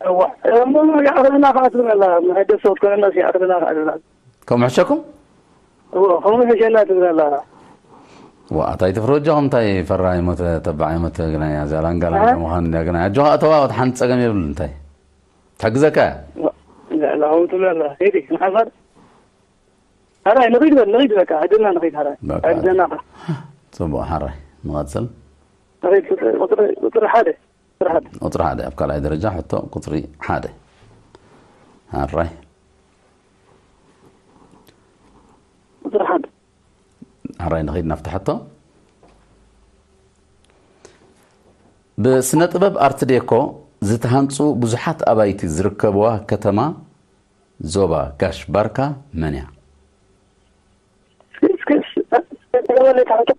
እዋ፣ እሞ ይኣኽለና ከኣ ትብል ኣላ። መሐደስ ሰው ትኮነና ይኣኽለና ከኣ ትብል ኣላ። ከምኡ ሕሸኩም? እዎ፣ ከምኡ ሕሸና ትብል ኣላ። ዋ፣ እንታይ ትፍረጃኹም፣ እንታይ ፈራይ ሞተ፣ ተባዓይ ሞተ፣ ግናይ እያ፣ እዛ ላንጋ ላንጋ እ? ምዃን እንድያ፣ ግናይ። ኣጆኻ እተዋ፣ ወት ሓንቲ ጸገም የብሉ፣ እንታይ? ትሕግዘካ እያ። ዋ፣ ላ፣ ላ፣ ከምኡ ትብል ኣላ። ሄዲ፣ ንሓፋር። ሓራይ፣ ንኺድ በል፣ ንኺድ በቃ፣ ዕድልና ንኺድ ሓራይ። በቃ። ዕድልና ኸ። ጽቡቕ፣ ሓራይ፣ ንቐጽል። ንኺድ፣ ቁጽሪ፣ ቁጽሪ፣ ቁጽሪ ሓደ። ቁጽሪ ሓደ። ቁጽሪ ሓደ፣ ኣብ ካልኣይ ደረጃ ሕቶ ቁጽሪ ሓደ። ኣራይ። ቁጽሪ ሓደ። ኣራይ፣ ንኸይድ ናብቲ ሕቶ። ብስነ ጥበብ ኣርት ዴኮ ዝተሃንጹ ብዙሓት ኣባይቲ ዝርከብዋ ከተማ ዞባ ጋሽ ባርካ መን እያ? እስኪ፣ እስኪ፣ እስኪ፣ እስኪ፣ እስኪ፣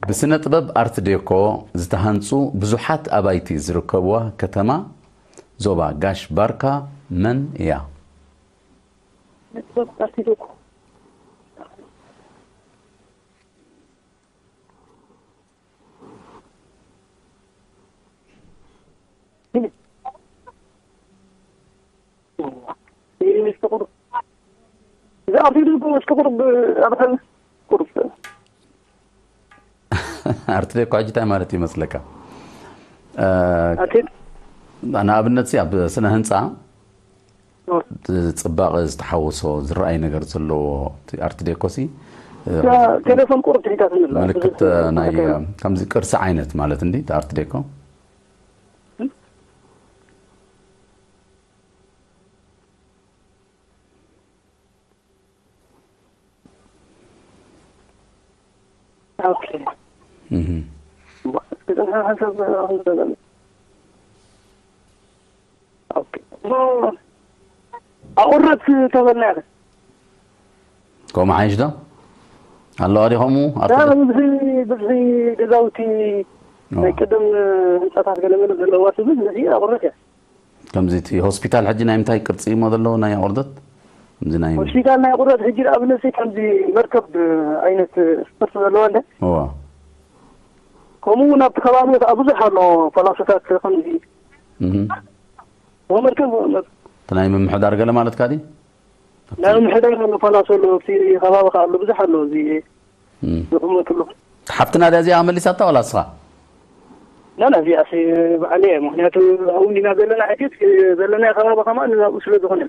ብስነ ጥበብ ኣርት ዴኮ ዝተሃንጹ ብዙሓት ኣባይቲ ዝርከብዋ ከተማ ዞባ ጋሽ ባርካ መን እያ? እዛ ኣብ ፊልም እኮ እስከ ቁርብ ኣብኸን ቁርብ። ኣርት ዴኮ ሕጂ እንታይ ማለት እዩ መስለካ? እ፣ ኣርት ንኣብነት ሲ ኣብ ስነ ህንፃ ኦ። ጽባቐ ዝተሓወሶ ዝረኣይ ነገር ዘለዎ እቲ ኣርት ዴኮ ሲ፣ እ፣ ያ ቴሌፎን ቁሩብ ትሒታትኒ ኣላ። ምልክት ብዙሕ ናይ፣ ተረጋጋ። ከምዚ ቅርሲ ዓይነት ማለት እንዲ እቲ ኣርት ዴኮ? ኦኬ። እህ። ክጽንሓ ሓንሳብ ኦኬ። ኣቑርደት ተበልና ኢኻ። ከምኡ ሓይሽ ዶ? ኣለዋ ዲ ከምኡ ኣርት ዳ ዶ? ብዝሒ፣ ብዝሒ ገዛውቲ ኦ። ናይ ቅድም ህንጻታት ገለመለ ዘለዋ ትብል፣ እዚ ኣቑርደት እያ። ከምዚ እቲ ሆስፒታል ሕጂ ናይ ምንታይ ቅርጺ እሞ ዘለዎ ናይ ኣቑርደት? ከምዚ ናይ ሆስፒታል ናይ ኣቑርደት ሕጂ ንኣብነት ከምዚ መርከብ ዓይነት ቅርጺ ዘለዋ እንደ እዋ። ከምኡ እውን ኣብቲ ከባቢ ከዓ ብዙሕ ኣሎ ፈላሶታት ከምዚ እህ። መርከብ እቲ ናይ ምምሕዳር ገለ ማለትካ ዲ? ናይ ምምሕዳር ኣሎ ፈላሶ ኣሎ ኣብቲ ከባቢ ከዓ ኣሎ ብዙሕ ኣሎ እዚ እም። ዝቕመጥሉ። ሓፍትና ድያ እዚኣ መሊሳታ ዋላ እስኻ? ና ና እዚኣ ሲ ባዕለይ እየ። ምክንያቱ ኣብኡ እንዲና ዘለና ሕጂ እቲ ዘለናዮ ከባቢ ከማን ኣብኡ ስለ ዝኾነ።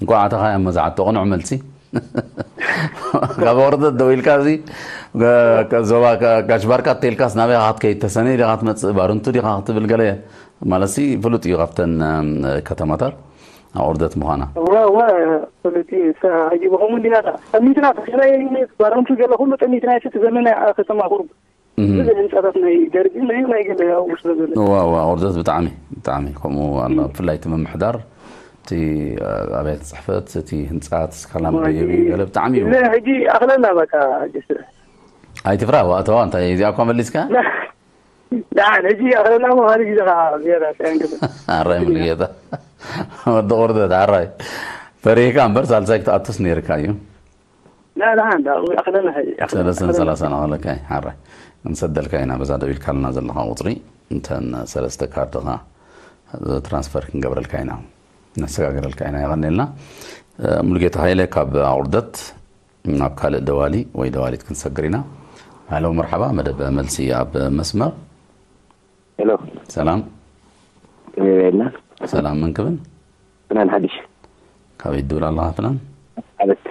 እንኳዕ ኣተኻ እያ መዛዓቶ ቅኑዕ መልሲ። ካብ ወርደት ደው ኢልካ እዚ፣ ከ-፣ ከ-፣ ዞባ ከ-፣ ጋሽ ባርካ ተይልካስ ናበይ ኢኻ ክትከይድ? ተሰነይ ዲኻ ክትመጽእ? ባርንቱ ዲኻ ክትብል ገለ ማለት ሲ ፍሉጥ እዩ ካብተን፣ እም፣ ከተማታት ኣቑርደት ምዃና። እወ፣ እወ፣ ፍሉጥ እዩ። ሳ-፣ ሕጂ ብኸምኡ እንዲና ዳ-፣ ጠሚትና፣ ተሰነይ፣ ባርንቱ ገለ ኩሉ ጠሚትና፣ እቲ ዘመናዊ ከተማ ቁሩብ እህ። ብዙሕ ህንጻታት ናይ ደርጊ ናይ፣ ናይ ገለ ኣብኡ ስለ ዘሎ። እዋ፣ እዋ፣ ኣቑርደት ብጣዕሚ፣ ብጣዕሚ ከምኡ ኣሎ። እህ። ብፍላይ እቲ ምምሕዳር፣ እቲ፣ እ፣ ኣብያተ ጽሕፈት፣ እቲ ህንጻ፣ እቲ ስካላ እዋ፣ መደየቢ እዚ፣ ገለ ብጣዕሚ እዩ። እዚ ሕጂ ኣኽለና በቃ፣ ጅስ። ኣይትፍራ፣ እዋ፣ እተዋ፣ እንታይ እዚኣ እኳ መሊስካ? ና፣ ና፣ ሕጂ ኣኽለና እሞ ካልእ ግዜ ኸዓ ዝያዳ እንታይ ንገብር? ኣራይ ሙሉጌታ። ወዲ ቑርደት፣ ኣራይ። ፈሪህካ እምበር ሳልሳይ ክትኣቱስ ነይርካ እዩ። لا لا عندها أخذنا هي أخذنا ሰለስተን ሰላሳን ኣኸለካ እዩ። ሓራይ። ክንሰደልካ ኢና በዛ ደው ኢልካልና ዘለኻ ቁጽሪ። እንተን ሰለስተ ካርድኻ ትራንስፈር ክንገብረልካ ኢና። ነሰጋግረልካ ኢና። የቐንየልና። እ፣ ሙሉጌታ ሃይለ ካብ ኣቑርደት ናብ ካልእ ደዋሊ ወይ ደዋሊት ክንሰግር ኢና። ሃሎ መርሓባ፣ መደብ መልሲ ኣብ መስመር። ሄሎ። ሰላም። ከመይ በልና? ሰላም፣ መን ክብል? ፍናን ሓድሽ። ካበይ ትድውል ኣለኻ ፍናን? ዓበት።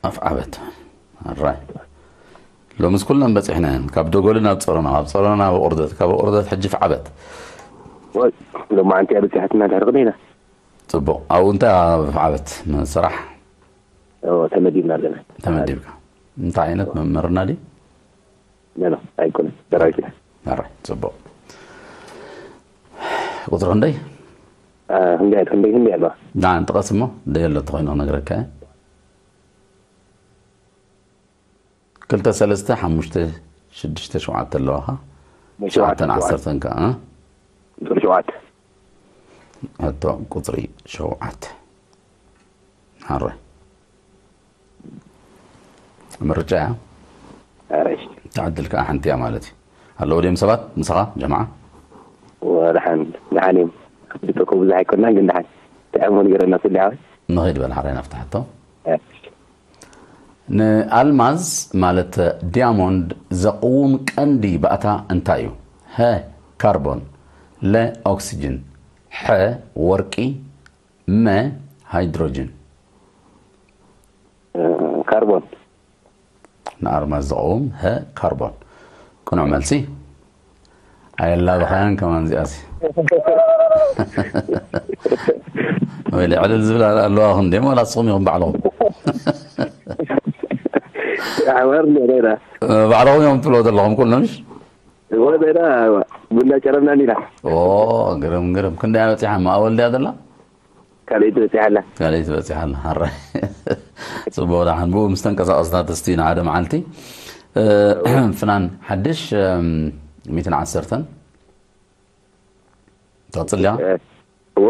ኣፍ ዓበት። ኣራይ። ሎምስ ኩለን በጺሕናየን። ካብ ደጎሊ ናብ ጸሮና፣ ካብ ጸሮና ናብ ቁርደት፣ ካብ ቁርደት ሕጂ ኣፍ ዓበት። ወይ፣ ሎማዓንቲ እያ በጺሓትና ድሕሪ ቅድሜና። ጽቡቕ። ኣብኡ እንታይ ኣብ ኣፍ ዓበት? ስራሕ? ኦ፣ ተመዲብና ኣለና። ተመዲብካ። እንታይ ዓይነት መምህርና ድዩ? ኖ፣ ኖ፣ ኣይኮነን። ሰራዊት ኢና። ኣራይ፣ ጽቡቕ። ቁጽሪ ክንደይ? አ፣ ክንደይ፣ ክንደይ፣ ክንደይ ኣለዋ? ንዓን ጥቀስ እሞ፣ ደይ ኣሎ ተኾይኑ ክነግረካ እየ። ክልተ፣ ሰለስተ፣ ሓሙሽተ፣ ሽዱሽተ፣ ሸውዓተ ኣለዋኻ። ሸውዓተ፣ ሸውዓተን ሸውዓተ። ዓሰርተን ከኣ፣ እ? ቁጽሪ ሸውዓተ። ሕቶ ቁጽሪ ሸውዓተ። ኣረ። ምርጫ እያ። ኣረ፣ እሺ። ትዕድል ከኣ ሓንቲ እያ ማለት እዩ። ኣለዉ ድዮም ሰባት ምሳኻ፣ ጀማዓ? ወደሓን፣ ደሓን እዮም። ክፍልጠኩም ብዙሕ ኣይኮናን፣ ግን ደሓን። እንታይ እሞ ንገረና፣ ስሊ ሓወይ? ንኸይድ በል፣ ሓራይ ናብቲ ሕቶ። እሺ። ንኣልማዝ ማለት ዲያሞንድ ዘቕውም ቀንዲ ባእታ እንታይ እዩ? ሀ፣ ካርቦን፣ ለ፣ ኦክሲጅን፣ ሐ፣ ወርቂ፣ መ፣ ሃይድሮጅን። እ፣ ካርቦን። ንኣልማዝ ዝቐውም፣ ሀ፣ ካርቦን። ቅኑዕ መልሲ። ኣየላበኻያን ከማን እዚኣሲ። ወይ ዕልል ዝብል ኣለ-፣ ኣለዋ ክንዴ፣ ዋላ ንስኹም ኢኹም ባዕልኹም? ሓባር እንዲያ ዳይራ። ባዕልኹም እዮም ትብልዎ ዘለኹም ኩሎም፣ ምሽ? እወ፣ ዳይራ ቡና ጨረምና እንዲና። ኦ፣ ግርም፣ ግርም። ክንደይ በጺሓ? ማእወል ድያ ዘላ? ካልኣይቲ በጺሓ ኣላ። ካልኣይቲ በጺሓ ኣላ። ሓራይ። ጽቡቕ ደሓን። ብኡ ምስ ተንቀሳቐስና ተስቲና ሓደ መዓልቲ። እ፣ ፍናን ሓድሽ፣ እም፣ ሚእትን ዓሰርተን። ትቐጽል ድያ? እ፣ እወ።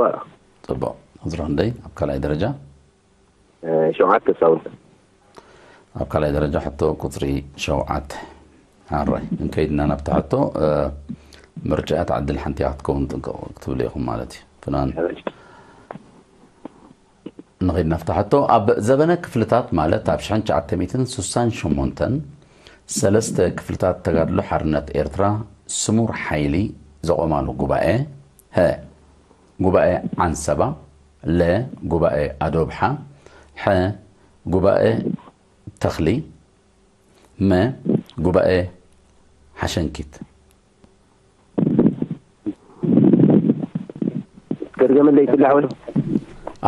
ጽቡቕ። ቁጽሪ ክንደይ ኣብ ካልኣይ ደረጃ? እ፣ ሸውዓተ ሳውንት። ኣብ ካልኣይ ደረጃ ሕቶ ቁጽሪ ሸውዓተ። ሓራይ። እንከይድና ናብታ ሕቶ፣ እ፣ ምርጫ እያ፣ ትዓድል ሓንቲ እያ ክትከውን ጥንቅቕ ክትብሉ ኢኹም ማለት እዩ። ፍናን። እሺ። ንኸይድ ናብታ ሕቶ፣ ኣብ ዘበነ ክፍልታት ማለት ኣብ ሽሕን ትሽዓተ ሚእትን ስሳን ሸሞንተን ሰለስተ ክፍልታት ተጋድሎ ሓርነት ኤርትራ ስሙር ሓይሊ ዘቖማሉ ጉባኤ፣ ሀ፣ ጉባኤ ዓንሰባ፣ ለ፣ ጉባኤ ኣዶብሓ፣ ሐ፣ ጉባኤ ተኽሊ፣ መ፣ ጉባኤ ሓሸንኪት። ገርገመለይ ይፍላሕ ወይ?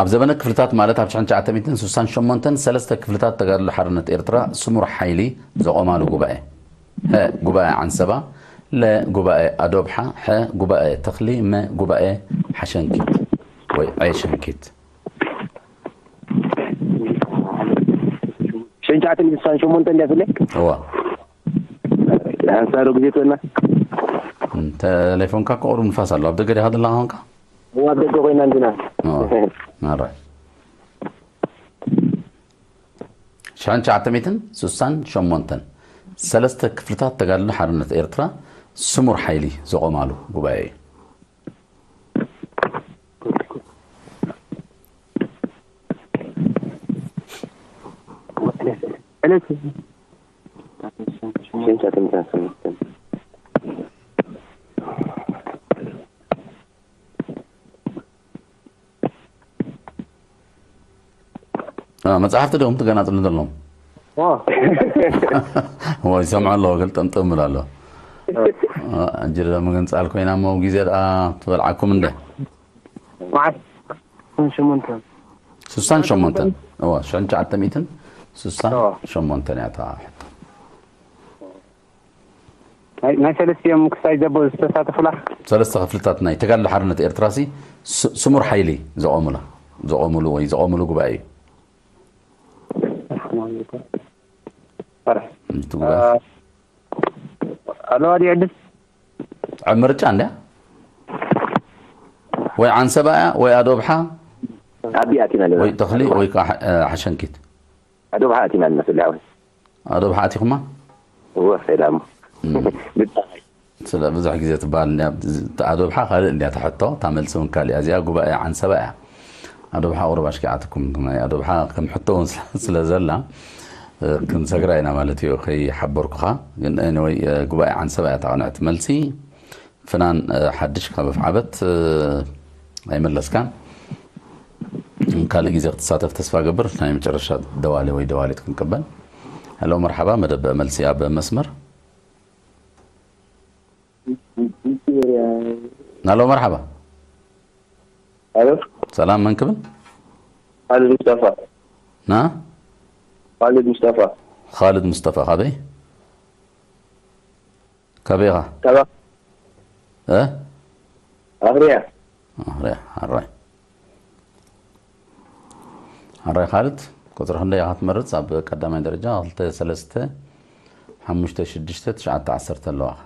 ኣብ ዘበነ ክፍልታት ማለት ኣብ ሽሕን ትሽዓተ ሚእትን ስሳን ሸሞንተን ሰለስተ ክፍልታት ተጋድሎ ሓርነት ኤርትራ ስሙር ሓይሊ ዘቖማሉ ጉባኤ፣ ሀ፣ ጉባኤ ዓንሰባ፣ ለ፣ ጉባኤ ኣዶብሓ፣ ሐ፣ ጉባኤ ተኽሊ፣ መ፣ ጉባኤ ሓሸንኪት ወይ ዐሸንኪት። ሽሕን ትሽዓተ ሚእትን ስሳን ሸሞንተን እንዲያ ፍለ? እዋ። ሓንሳብ ዶ ግዜ ትበልና? ተሌፎንካ እኮ ቁሩብ ንፋስ ኣሎ። ኣብ ደገ ዲኻ ዘለኻ ኾንካ? እዋ፣ ኣብ ደገ ኮይና እንዲና። ኦ፣ ማራ። ሽሕን ትሽዓተ ሚእትን ስሳን ሸሞንተን ሰለስተ ክፍልታት ተጋድሎ ሓርነት ኤርትራ ስሙር ሓይሊ ዘቖማሉ ጉባኤ እዩ። ዕለት አ፣ መጽሓፍቲ ዶም ትገናጽሉ ዘለኹም? ኦ፣ እዎ፣ ይሰምዑ ኣለዉ፣ ገልጠምጠም ይብሉ ኣለዉ። አ፣ ሕጂ ዶ ምግንጻል ኮይና እሞ ግዜ ደኣ ትበልዓኩም እንደ? መዓስ? ሸሞንተ። ስሳን ሸሞንተን። እዎ፣ ሽሕን ትሽዓተ ሚእትን ስሳን እዎ። ሸሞንተን እያ እታ ሕቶ። ናይ፣ ናይ ሰለስቲኦም ክሳይ ዘቦ ዝተሳተፉላ? ሰለስተ ክፍልታት ናይ ተጋድሎ ሓርነት ኤርትራ ሲ ስ-፣ ስሙር ሓይሊ ዘቖሙላ፣ ዘቖሙሉ ወይ ዘቖሙሉ ጉባኤ እዩ። ኧረ። እቲ ጉባኤ አ-፣ ኣለዋ ድዩ ዕድል? ኣብ ምርጫ እንድያ? ወይ ዓንሰባ እያ፣ ወይ ኣዶብሓ፣ ኣቢ ኣቲና ኣለና። ወይ ተኽሊ፣ ወይ ከዓ ሓ-፣ እ፣ ሓሸንኪት። ኣዶብሓ ኣቲና ኣለና፣ ስለ ኣወይ። ኣዶብሓ ኣቲኹማ? እወ፣ ከይዳ እሞ። እም። ብጣዕሚ። ስለ ብዙሕ ግዜ ትበሃል እንድያ፣ ኣዶብሓ ካልእ እንድያ ትሕቶ፣ እታ መልሲ እውን ካልእ እያ። እዚኣ ጉባኤ ዓንሰባ እያ። ኣዶብሓ ቁሩብ ኣሽኪዓትኩም፣ ናይ ኣዶብሓ ከም ሕቶ እውን ስለ፣ ስለ ዘላ፣ እ፣ ክንሰግራ ኢና ማለት እዩ፣ ከይሓበርኩኻ። ግን anyway፣ እ፣ ጉባኤ ዓንሰባ እያ እታ ቅንዕቲ መልሲ። ፍናን፣ እ፣ ሓድሽ ካብ ኣፍዓበት፣ እ፣ ኣይመለስካን። ካልእ ግዜ ክትሳተፍ ተስፋ ገብር። ናይ መጨረሻ ደዋሊ ወይ ደዋሊት ክንቅበል። ሄሎ፣ መርሓባ፣ መደብ መልሲ ኣብ መስመር። ሄሎ፣ መርሓባ። ኣሎ፣ ሰላም፣ መን ክብል? ካልድ ሙስጠፋ። ና? ካልድ ሙስጠፋ። ካልድ ሙስጠፋ፣ ካበይ? ካበይ ኢኻ? ካባ እ? ኣኽርያ። ኣኽርያ፣ ሓራይ። ሓራይ ካልድ፣ ቁጽሪ ክንደይ ኢኻ ትመርጽ? ኣብ ቀዳማይ ደረጃ ክልተ፣ ሰለስተ፣ ሓሙሽተ፣ ሽዱሽተ፣ ትሽዓተ፣ ዓሰርተ ኣለዋኻ።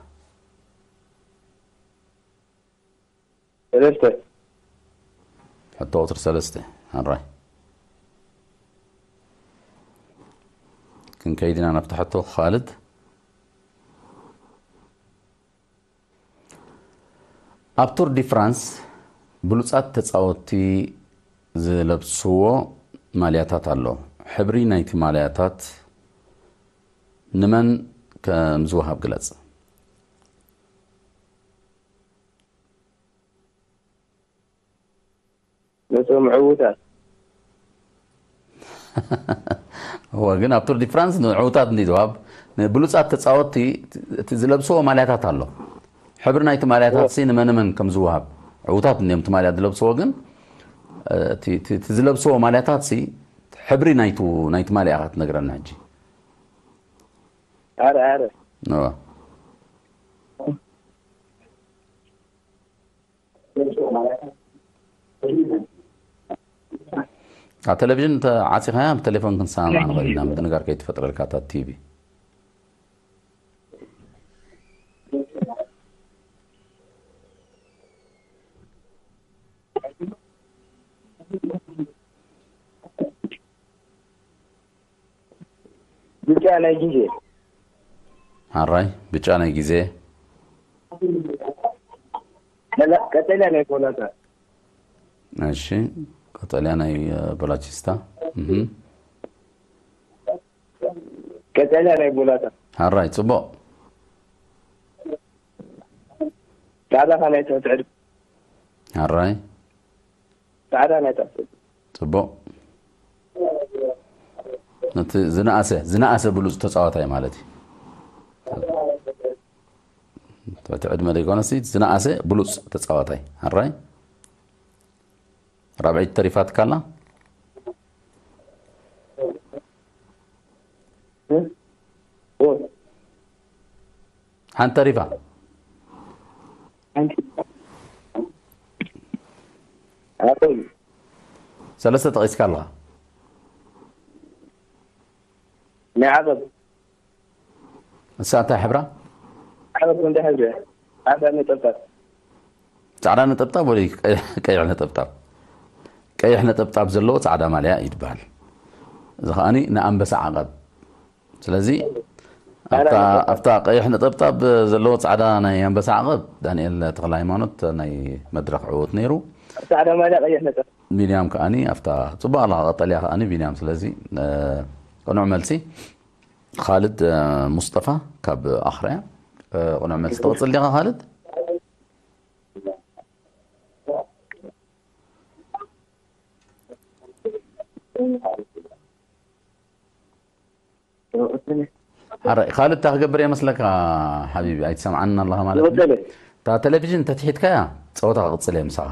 ሰለስተ። ሕቶ ቁጽሪ ሰለስተ፣ ሓራይ። ክንከይድ ኢና ናብቲ ሕቶ ካልድ። ኣብ ቱር ዲ ፍራንስ ብሉጻት ተጻወትቲ ዝለብስዎ ማልያታት ኣሎ። ሕብሪ ናይቲ ማልያታት ንመን ከም ዝወሃብ ግለጽ። ነቶም ዕዉታት። እወ፣ ግን ኣብ ቱር ዲ ፍራንስ ንዕዉታት እንዲ ዝወሃብ፣ ንብሉጻት ተጻወትቲ እቲ ዝለብስዎ ማልያታት ኣሎ። ሕብሪ ናይቲ ማልያታት ሲ ንመን መን ከም ዝወሃብ፣ ዕዉታት እንዲዮም እቲ ማልያ ዝለብስዎ፣ ግን፣ እ፣ እቲ፣ እቲ፣ እቲ ዝለብስዎ ማልያታት ሲ ሕብሪ ናይቱ፣ ናይቲ ማልያ ኢኻ ትነግረና ሕጂ። ኣረ፣ ኣረ። እወ። ኣብ ቴሌቪዥን እንተ ዓጺኻያ፣ ብቴሌፎን ክንሰማማዕ ንኽእል ኢና፣ ምድንጋር ከይትፈጥረልካ እታ ቲቪ። ብጫ ናይ ግዜ። ሓራይ፣ ብጫ ናይ ግዜ። ቀጠልያ ናይ ፖላታ። እሺ፣ ቀጠልያ ናይ፣ እ፣ ቦላቺስታ። እህ። ቀጠልያ ናይ ቦላታ። ሓራይ ጽቡቕ። ጻዕዳ ኸ ናይ ትሕቲ ዕድመ? ሓራይ ጻዕዳ ናይ ትሕቲ ዕድመ። ጽቡቕ። ነቲ ዝነኣሰ ዝነኣሰ ብሉጽ ተጻዋታይ ማለት እዩ። ትሕቲ ዕድመ ዘይኮነሲ ዝነኣሰ ብሉጽ ተጻዋታይ። ሓራይ ራብዐይቲ ተሪፋትካ ኣላ። ሓንቲ ተሪፋ። ሰለስተ ጠቒስካ ኣለኻ። ናይ ዓቐብ። እሳ እንታይ ሕብራ? ዓቐብ እንታይ ሕብሪ? ዓቐብ ነጠብጣብ። ጻዕዳ ነጠብጣብ ወይ ቀይሕ ነጠብጣብ? ቀይሕ ነጠብጣብ ዘለዎ ጻዕዳ ማልያ እዩ ዝበሃል። እዚ ከኣኒ ንኣንበሳ ዓቐብ። ስለዚ ኣብታ ቀይሕ ነጠብጣብ ዘለዎ ጻዕዳ ናይ ኣንበሳ ዓቐብ ዳንኤል ተኽለ ሃይማኖት ናይ መድረኽ ዕዉት ነይሩ። ጻዕዳ ማልያ ቀይሕ ነጠብጣብ። ቢንያም ከኣኒ ኣብታ ጽቡቕ ኣለኻ ቀጠልያ ከኣኒ ቢንያም። ስለዚ ቅኑዕ መልሲ ካልድ ሙስጠፋ ካብ ኣኽርያ። ቅኑዕ መልሲ ትቕጽል ዲኻ ካልድ? ሓራይ ካልድ እንታይ ክገብር እየ መስለካ ሓቢቢ ኣይትሰምዓንን ኣለኻ ማለት እዩ። እታ ቴሌቪዥን እንተትሒትካያ ጸወታ ክቕጽል እየ ምሳኻ።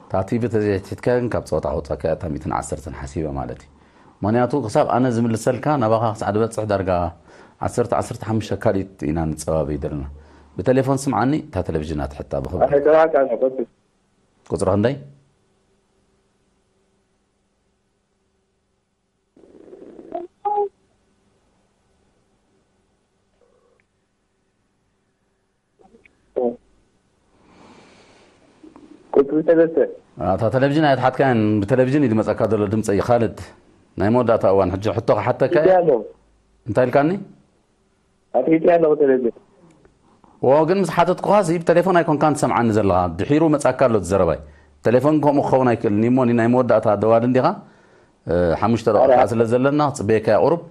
እታ ቲቪ ተዘይትሒትካያ ግን ካብ ጸወታ ከውጻካ እያ። እታ ሚእትን ዓሰርተን ሓሲበ ማለት እዩ። ምኽንያቱ ክሳብ ኣነ ዝምልሰልካ ናባኻ ክሳዕ ዝበጽሕ ዳርጋ ዓሰርተ ዓሰርተ ሓሙሽተ ካልኢት ኢና ንጸባበይ ዘለና። ብቴሌፎን ስምዓኒ እታ ቴሌቪዥን ኣትሕታ ብኽብሪ። ቁጽሪ ክንደይ? ቁጽሪ ሰለስተ። እታ ቴሌቪዥን ኣይትሓትካያን። ብቴሌቪዥን እዩ ዝመፀካ ዘሎ ድምፂ እዩ ካልድ። ናይ መወዳእታ እዋን ሕጂ ሕቶ ክሓተካ እየ። እንታይ ኢልካኒ? ኣትሒተ ኣለኹ ቴሌቪዥን። ዎ ግን ምስ ሓተትኩኻስ ብቴሌፎን ኣይኮንካን ትሰምዓኒ ዘለኻ። ድሒሩ መጻካ ኣሎ እቲ ዘረባይ። ቴሌፎን ከምኡ ክኸውን ኣይክእልን እዩ እሞ ናይ መወዳእታ ደዋሊ እንዲኻ። ሓሙሽተ ደቂቃ ስለ ዘለና ክጽበየካ እየ ቁሩብ።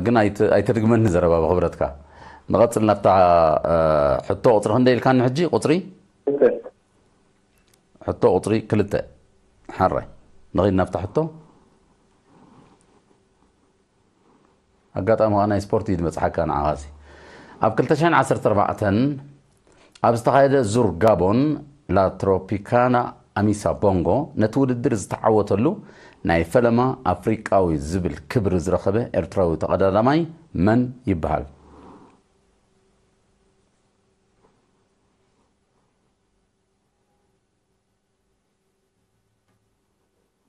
ግን ኣይተድግመኒ ዘረባ ብኽብረትካ። ንቐጽል ናብታ ሕቶ ቁጽሪ ክንደይ ኢልካኒ ሕጂ ቁጽሪ? ሕቶ ቁጽሪ ክልተ። ሓራይ ንኺድ ናብታ ሕቶ። ኣጋጣሚ ኸኣ ናይ ስፖርት እዩ ዝመጽሓካ ንዓኻሲ። ኣብ ክልተ ሽሕን ዓሰርተ ኣርባዕተን ኣብ ዝተኻየደ ዙር ጋቦን ላ ትሮፒካና ኣሚሳ ቦንጎ ነቲ ውድድር ዝተዓወተሉ ናይ ፈለማ ኣፍሪቃዊ ዝብል ክብሪ ዝረኸበ ኤርትራዊ ተቐዳዳማይ መን ይበሃል?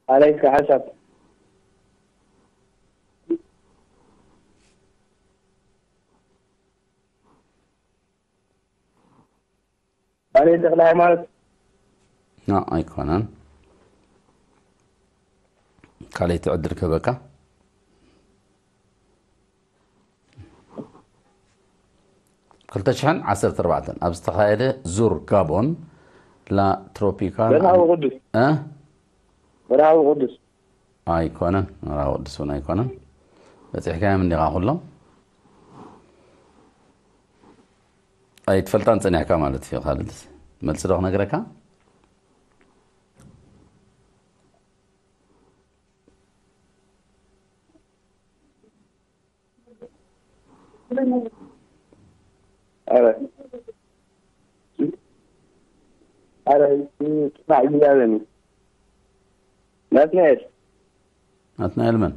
ኣላይካ ሓሳብ። ኣነ ተኽለ ሃይማኖት። ና ኣይኮነን። ካልኣይቲ ዕድል ክህበካ። ክልተ ሽሕን ዓሰርተ ኣርባዕተን ኣብ ዝተኻየደ ዙር ጋቦን ላ ትሮፒካና መርሃዊ ቅዱስ። እ? መርሃዊ ቅዱስ። ኣይኮነን፣ መርሃዊ ቅዱስ እውን ኣይኮነን። በጺሕካዮም እንዲኻ ኩሎም። ኣይትፈልጣን ጸኒሕካ ማለት እዩ። ካልድ መልሲ ዶ ክነግረካ? ኣረ ኣረ ጽናዕ ይያበኒ። ናትናኤል። ናትናኤል መን?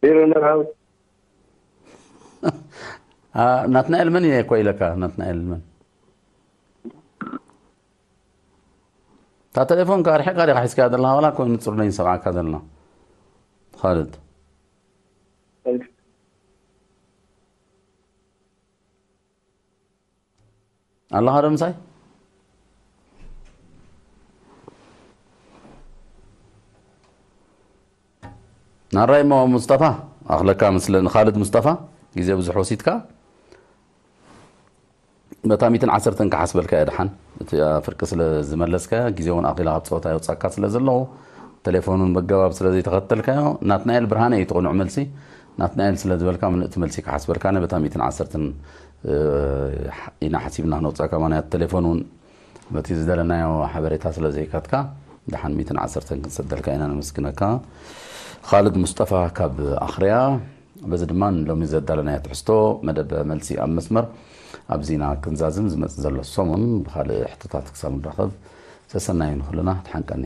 ቢሮ ነራዊ። ናትናኤል መን እየ እኮ ኢለካ። ናትናኤል መን? እታ ቴሌፎንካ ኣርሒቕካ ዲኻ ሒዝካያ ዘለኻ? ዋላ እኮ ንጹር ነይንሰምዓካ ዘለና። ካልድ። ኣለኻ ዶ ምሳይ? ናራይ እሞ ሙስጠፋ፣ ኣኽለካ ምስለ ንኻልድ ሙስጠፋ፣ ግዜ ብዙሕ ወሲድካ። በታ ሚትን ዓሰርተን ክሓስበልካ እየ ድሓን። እቲ ፍርቂ ስለ ዝመለስካዮ፣ ግዜ እውን ኣኺላ ካብ ፀወታ የውፃካ ስለ ዘለኹ፣ ቴሌፎን እውን በገባብ ስለ ዘይተኸተልካዮ፣ ናትናኤል ብርሃነ እዩ እቲ ቅኑዕ መልሲ። ናትናኤል ስለ ዝበልካ፣ ምልእቲ መልሲ ክሓስበልካ፣ ነ በታ ሚትን ዓሰርተን፣ እ፣ ኢና ሓሲብና ክነውፃካ። ማንያት ቴሌፎን እውን በቲ ዝደለናዮ ሓበሬታ ስለ ዘይካትካ፣ ድሓን ሚትን ዓሰርተን ክንሰደልካ ኢና። ነመስግነካ። ኻልድ ሙስጠፋ ካብ ኣኽርያ። በዚ ድማ ንሎሚ ዘዳለናዮ ትሕዝቶ መደብ መልሲ ኣብ መስመር ኣብዚ ኢና ክንዛዝም። ዝመጽእ ዘሎ ሰሙን ብኻልእ ሕቶታት ክሳብ ንራኸብ፣ ሰሰናዩ ንኹልና። ድሓን ቀኒ።